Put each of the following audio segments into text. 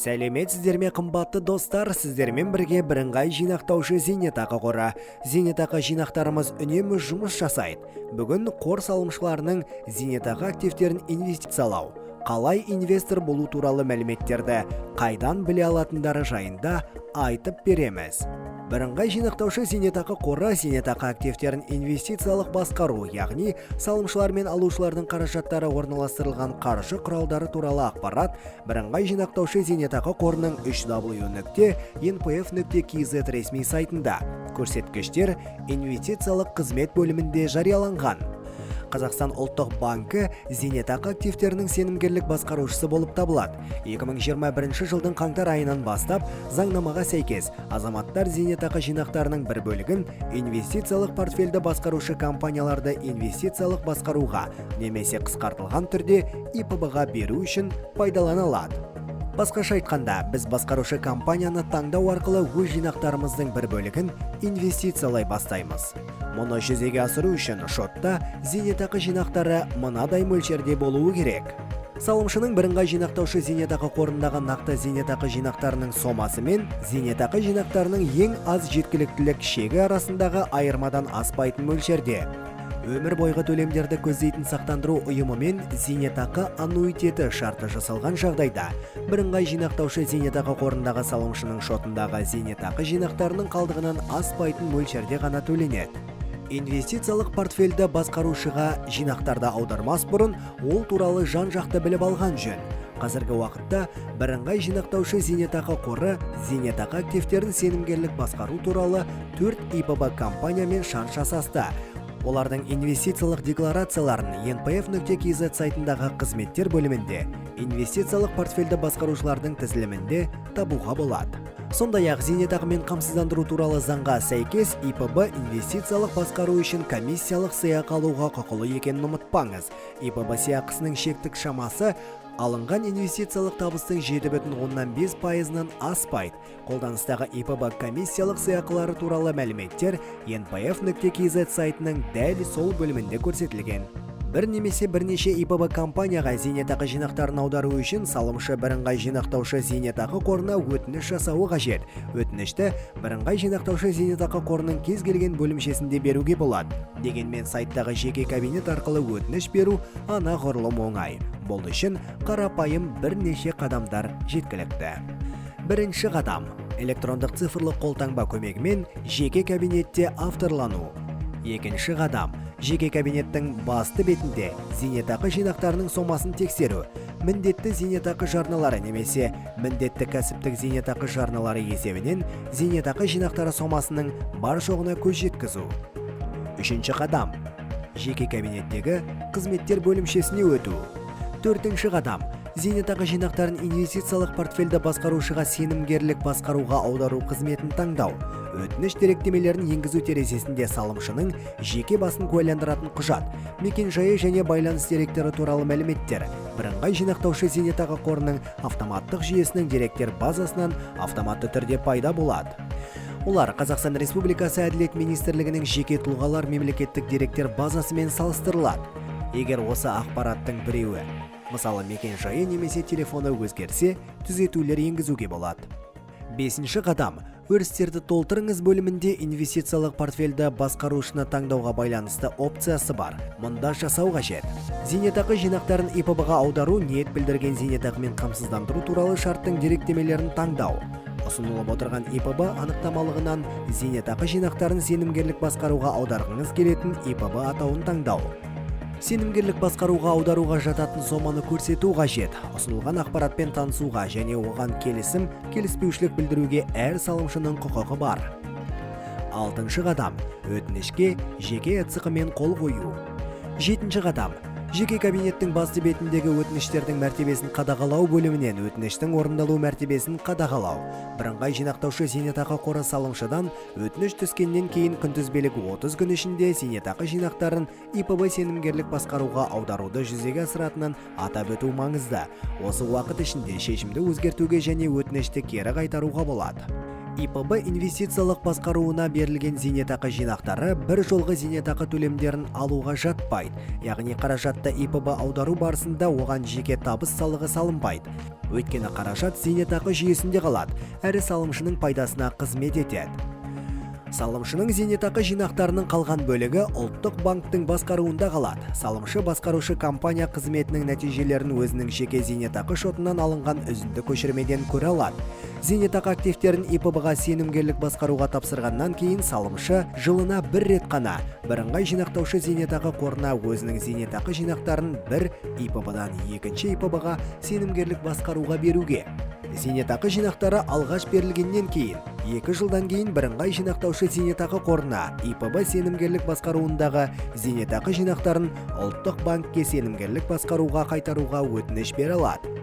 Сәлеметсіздер ме, қымбатты достар! Сіздермен бірге бірыңғай жинақтаушы зейнетақы қоры. Зейнетақы жинақтарымыз үнемі жұмыс жасайды. Бүгін қор салымшыларының зейнетақы активтерін инвестициялау, қалай инвестор болу туралы мәліметтерді қайдан біле алатындары жайында айтып береміз. Бірыңғай жинақтаушы зейнетақы қоры зейнетақы активтерін инвестициялық басқару, яғни салымшылар мен алушылардың қаражаттары орналастырылған қаржы құралдары туралы ақпарат бірыңғай жинақтаушы зейнетақы қорының 3w.npf.kz ресми сайтында көрсеткіштер инвестициялық қызмет бөлімінде жарияланған. Қазақстан ұлттық банкі зейнетақы активтерінің сенімгерлік басқарушысы болып табылады. 2021 жылдың қаңтар айынан бастап заңнамаға сәйкес азаматтар зейнетақы жинақтарының бір бөлігін инвестициялық портфельді басқарушы компанияларды инвестициялық басқаруға немесе қысқартылған түрде ИПБ-ға беру үшін пайдалана алады. Басқаша айтқанда, біз басқарушы компанияны таңдау арқылы өз жинақтарымыздың бір бөлігін инвестициялай бастаймыз. Мұны жүзеге асыру үшін шотта зейнетақы жинақтары мынадай мөлшерде болуы керек. Салымшының бірыңғай жинақтаушы зейнетақы қорындағы нақты зейнетақы жинақтарының сомасы мен зейнетақы жинақтарының ең аз жеткіліктілік шегі арасындағы айырмадан аспайтын мөлшерде. Өмір бойғы төлемдерді көздейтін сақтандыру ұйымымен зейнетақы аннуитеті шарты жасалған жағдайда бірыңғай жинақтаушы зейнетақы қорындағы салымшының шотындағы зейнетақы жинақтарының қалдығынан аспайтын мөлшерде ғана төленеді. Инвестициялық портфельді басқарушыға жинақтарды аудармас бұрын ол туралы жан-жақты біліп алған жөн. Қазіргі уақытта бірыңғай жинақтаушы зейнетақы қоры зейнетақы активтерін сенімгерлік басқару туралы 4 ИПБ компаниямен шарт жасасты. Олардың инвестициялық декларацияларын npf.kz сайтындағы қызметтер бөлімінде инвестициялық портфельді басқарушылардың тізілімінде табуға болады. Сондай-ақ зейнетақымен қамсыздандыру туралы заңға сәйкес ИПБ инвестициялық басқару үшін комиссиялық сыйақы алуға құқылы екенін ұмытпаңыз. ИПБ сыйақысының шектік шамасы алынған инвестициялық табыстың 7,5%-ынан аспайды. Қолданыстағы ИПБ комиссиялық сыйақылары туралы мәліметтер npf.kz сайтының дәл сол бөлімінде көрсетілген. Бір немесе бірнеше ИПБ компанияға зейнетақы жинақтарын аудару үшін салымшы бірыңғай жинақтаушы зейнетақы қорына өтініш жасауы қажет. Өтінішті бірыңғай жинақтаушы зейнетақы қорының кез келген бөлімшесінде беруге болады. Дегенмен сайттағы жеке кабинет арқылы өтініш беру анағұрлым оңай. Бұл үшін қарапайым бірнеше қадамдар жеткілікті. Бірінші қадам: электрондық цифрлық қолтаңба көмегімен жеке кабинетте авторлану. Екінші қадам: жеке кабинеттің басты бетінде зейнетақы жинақтарының сомасын тексеру, міндетті зейнетақы жарналары немесе міндетті кәсіптік зейнетақы жарналары есебінен зейнетақы жинақтары сомасының бар жоғына көз жеткізу. Үшінші қадам: жеке кабинеттегі қызметтер бөлімшесіне өту. Төртінші қадам: зейнетақы жинақтарын инвестициялық портфельді басқарушыға сенімгерлік басқаруға аудару қызметін таңдау. Өтініш деректемелерін енгізу терезесінде салымшының жеке басын куәландыратын құжат, мекен-жайы және байланыс деректері туралы мәліметтер бірыңғай жинақтаушы зейнетақы қорының автоматтық жүйесінің деректер базасынан автоматты түрде пайда болады. Олар Қазақстан Республикасы Әділет Министрлігінің жеке тұлғалар мемлекеттік деректер базасымен салыстырылады. Егер осы ақпараттың біреуі, мысалы, мекен-жайы немесе телефоны өзгерсе, түзетулер енгізуге болады. Бесінші қадам: өрістерді толтырыңыз бөлімінде инвестициялық портфельді басқарушыны таңдауға байланысты опциясы бар. Мұнда жасау қажет: зейнетақы жинақтарын ИПБ-ға аудару ниет білдірген зейнетақымен қамсыздандыру туралы шарттың деректемелерін таңдау, ұсынылып отырған ИПБ анықтамалығынан зейнетақы жинақтарын сенімгерлік басқаруға аударғыңыз келетін ИПБ атауын таңдау, сенімгерлік басқаруға аударуға жататын соманы көрсету қажет. Ұсынылған ақпаратпен танысуға және оған келісім, келіспеушілік білдіруге әр салымшының құқығы бар. Алтыншы қадам: өтінішке жеке ЭЦҚ-мен қол қою. Жетінші қадам: жеке кабинеттің басты бетіндегі өтініштердің мәртебесін қадағалау бөлімінен өтініштің орындалу мәртебесін қадағалау. Бірыңғай жинақтаушы зейнетақы қоры салымшыдан өтініш түскеннен кейін күнтізбелік 30 күн ішінде зейнетақы жинақтарын ИПБ сенімгерлік басқаруға аударуды жүзеге асыратынын атап өту маңызды. Осы уақыт ішінде шешімді өзгертуге және өтінішті кері қайтаруға болады. ИПБ инвестициялық басқаруына берілген зейнетақы жинақтары бір жолғы зейнетақы төлемдерін алуға жатпайды, яғни қаражатты ИПБ аудару барысында оған жеке табыс салығы салынбайды. Өйткені қаражат зейнетақы жүйесінде қалады әрі салымшының пайдасына қызмет етеді. Салымшының зейнетақы жинақтарының қалған бөлігі Ұлттық банктің басқаруында қалады. Салымшы басқарушы компания қызметінің нәтижелерін өзінің жеке зейнетақы шотынан алынған үзінді көшірмеден көре алады. Зейнетақы активтерін ИПБ-ға сенімгерлік басқаруға тапсырғаннан кейін салымшы жылына бір рет қана бірыңғай жинақтаушы зейнетақы қорына өзінің зейнетақы жинақтарын бір ИПБ-дан екінші ИПБ-ға сенімгерлік басқаруға беруге, зейнетақы жинақтары алғаш берілгеннен кейін 2 жылдан кейін бірыңғай жинақтаушы зейнетақы қорына ИПБ сенімгерлік басқаруындағы зейнетақы жинақтарын Ұлттық банкке сенімгерлік басқаруға қайтаруға өтініш бере алады.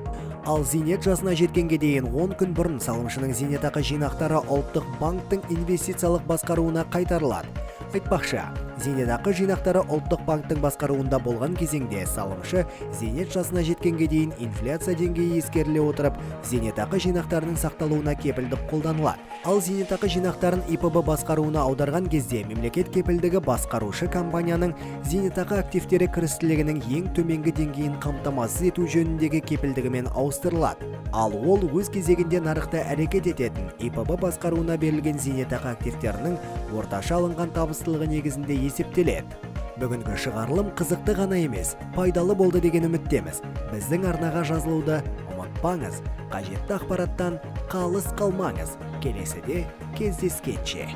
Ал зейнет жасына жеткенге дейін 10 күн бұрын салымшының зейнетақы жинақтары Ұлттық банктің инвестициялық басқаруына қайтарылады. Айтпақшы, зейнетақы жинақтары Ұлттық банктің басқаруында болған кезеңде салымшы зейнет жасына жеткенге дейін инфляция деңгейі ескеріле отырып, зейнетақы жинақтарының сақталуына кепілдік қолданылады. Ал зейнетақы жинақтарын ИПБ басқаруына аударған кезде мемлекет кепілдігі басқарушы компанияның зейнетақы активтері кірістілігінің ең төменгі деңгейін қамтамасыз ету жөніндегі кепілдігімен ауыстырылады. Ал ол өз кезегінде нарықта әрекет ететін ИПБ басқаруына берілген зейнетақы активтерінің орташа алынған табыстылығы негізінде есептеледі. Бүгінгі шығарылым қызықты ғана емес, пайдалы болды деген үміттеміз. Біздің арнаға жазылуды ұмытпаңыз, қажетті ақпараттан қалыс қалмаңыз. Келесіде кездескенше.